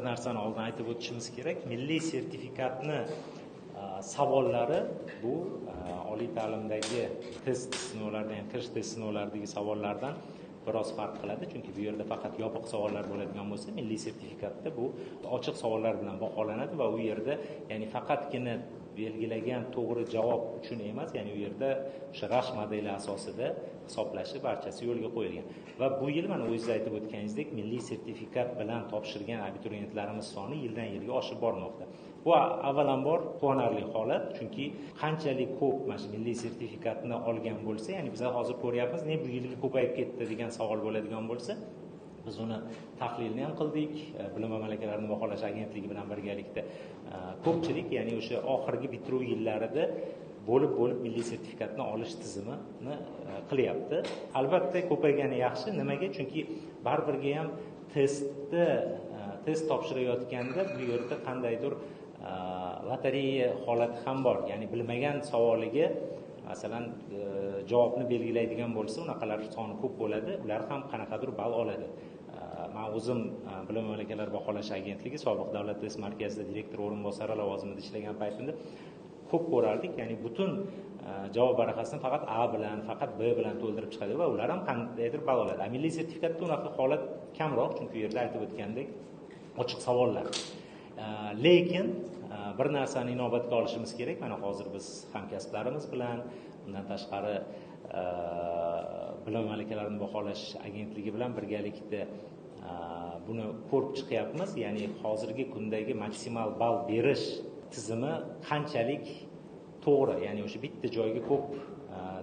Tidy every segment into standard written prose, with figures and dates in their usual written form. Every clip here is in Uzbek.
Bir narsani oldin aytib o'tishimiz kerak. Milliy sertifikatni savollari bu oliy ta'limdagi test sinovlaridan, ya'ni kirish test sinovlaridagi savollardan biroz farq qiladi, chunki bu yerda faqat yopiq savollar bo'ladigan bo'lsa, milliy sertifikatda bu ochiq savollar bilan baholanadi va u yerda, ya'ni faqatgina belgilagan to'g'ri javob uchun emas, ya'ni u yerda o'sha Rash modeli asosida hisoblashi barchasi yo'lga qo'yilgan. Va bu yil mana o'zingiz aytib o'tganingizdek milliy sertifikat bilan topshirgan abituriyentlarimiz soni yildan yilga oshib bormoqda. Bu avvalambor quvonarli holat, chunki qanchalik ko'p mana shu milliy sertifikatni olgan bo'lsa, ya'ni biz hozir ko'ryapmiz, ne bu yilgi ko'payib ketdi degan savol bo'ladigan bo'lsa, biz uni tahlilni ham qildik, Bilim va malakalarni baholash agentligi bilan birgalikda. Ko'pchilik, ya'ni o'sha oxirgi bitiruv yillarida bo'lib milliy sertifikatni olish tizimini qilyapti. Albatta ko'paygani yaxshi. Nimaga? Chunki baribirga ham test topshirayotganda bu yerda qandaydir lotereya holati ham bor. Ya'ni bilmagan savoliga masalan javobni belgilaydigan bo'lsa, unaqalar soni ko'p bo'ladi, ular ham qanaqadir ball oladi. Men o'zim Bilim va malakalar baholash agentligi sobiq davlat test markazida direktor o'rinbosari lavozimida ishlagan paytimda ko'p ko'rardik, ya'ni butun javob varaqasini faqat A bilan, faqat B bilan to'ldirib chiqadi va ular ham qandaydir ball oladi. Milliy sertifikatda unaqa holat kamroq, chunki u yerda aytib o'tgandek ochiq savollar. Lekin bir narsani inobatga olishimiz kerak. Mana hozir biz hamkasblarimiz bilan, undan tashqari Bilim va malakalarni baholash agentligi bilan birgalikda buni ko'rib chiqyapmiz. Ya'ni hozirgi kundagi maksimal ball berish tizimi qanchalik to'g'ri, ya'ni o'sha bitta joyga ko'p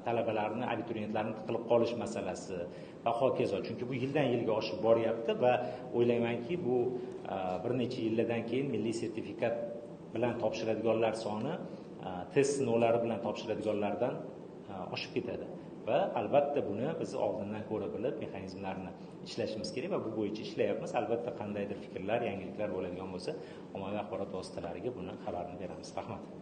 talabalarni, abituriyentlarni tiqilib qolish masalasi va hokazo. Chunki bu yildan yilga oshib boryapti va o'ylaymanki, bu bir necha yillardan keyin milliy sertifikat bilan topshiradiganlar soni test sinovlari bilan topshiradiganlardan oshib ketadi. Va albatta buni biz oldindan ko'ra bilib mexanizmlarni ishlashimiz kerak va bu bo'yicha ishlayapmiz. Albatta qandaydir fikrlar, yangiliklar bo'ladigan bo'lsa, ommaviy axborot vositalariga buni xabarini beramiz. Rahmat.